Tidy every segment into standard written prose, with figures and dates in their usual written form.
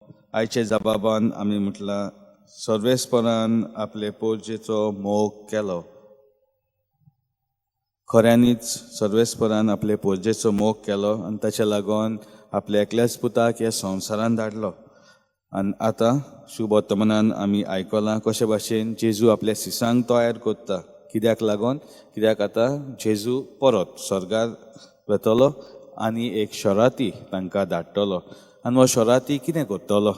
आयचे जबाबान आमी म्हटलां, सर्वेस्परान आपले पोरजेचो मोग केलो. खऱ्यांनीच सर्वेस्परान आपले पोरजेचो मोग केलो आनी ताच्या लागून आपल्या एकल्याच पुताक ह्या संवसारान धाडलो. आनी आतां शुभवर्तमानान आमी आयकलां कशे भाशेन जेजू आपल्या सिसांक तयार करता. कित्याक लागून? कित्याक आतां जेजू परत स्वर्गार वेतलो आनी एक शराती तांकां धाडटलो. आनी हो शराती कितें करतलो?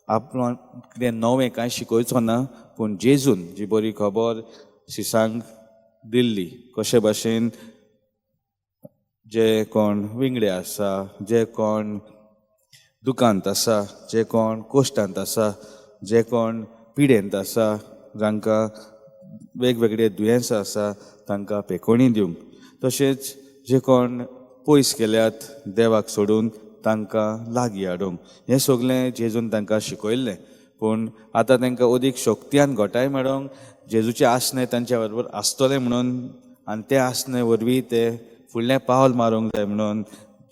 आपण कितें नवें कांय शिकयचो ना, पूण जेजून जी बरी खबर सिसांक दिल्ली, कशे भाशेन जे कोण विंगडे आसा, जे कोण दुकांत आसा, जे कोण कोश्टांत आसा, जे कोण पिडेंत आसा, जांकां वेगवेगळे दुयेंसां आसा, तांकां पेकोणी दिवंक, तशेंच जे कोण पयस गेल्यात देवाक सोडून तांकां लागीं हाडूंक, हें सगलें जेजून तांकां शिकयल्लें. पूण आतां तांकां अदीक शक्त्यान घटाय मेळोंक जेजूचें आसणें तांच्या बरोबर आसतलें म्हणून आनी तें आसणें वरवीं ते फुडलें पावल मारूंक जाय म्हणून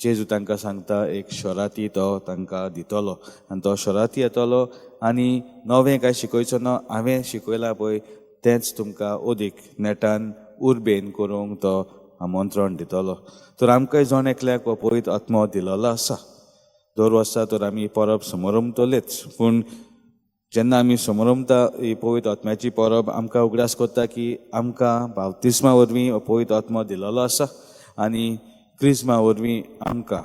जेजू तांकां सांगता, एक शराती तो तांकां दितलो आनी तो शराती येतलो आनी नवें कांय शिकयचो ना, हांवें शिकयलां पळय तेंच तुमकां अदीक नेटान उर्बेन करूंक तो आमंत्रण दितलो. तर आमकांय जण एकल्याक हो पवित्र आत्मो दिलेलो आसा. दर वर्सा तर आमी परब समरंभतलेच, पूण जेन्ना आमी समरंभता ही पवित्र आत्म्याची परब, आमकां उगडास करता की आमकां बाप्तिस्मा वरवीं हो पवित्र आत्मो दिलेलो आसा आनी क्रिज्मा वरवीं आमकां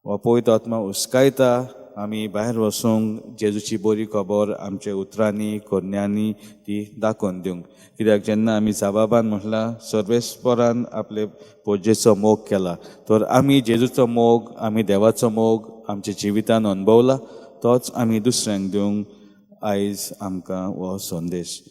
हो पवित्र आत्मा हुस्कायता आमी भायर वचूंक, जेजूची बरी खबर आमच्या उतरांनी करण्यांनी ती दाखोवन दिवंक. कित्याक जेन्ना आमी जाबाबान म्हटलां, सर्वेस्परान आपले पोजेचो मोग केला, तर आमी जेजूचो मोग, आमी देवाचो मोग आमच्या जिवितान अणभवला, तोच आमी दुसऱ्यांक दिवंक आयज आमकां हो संदेश.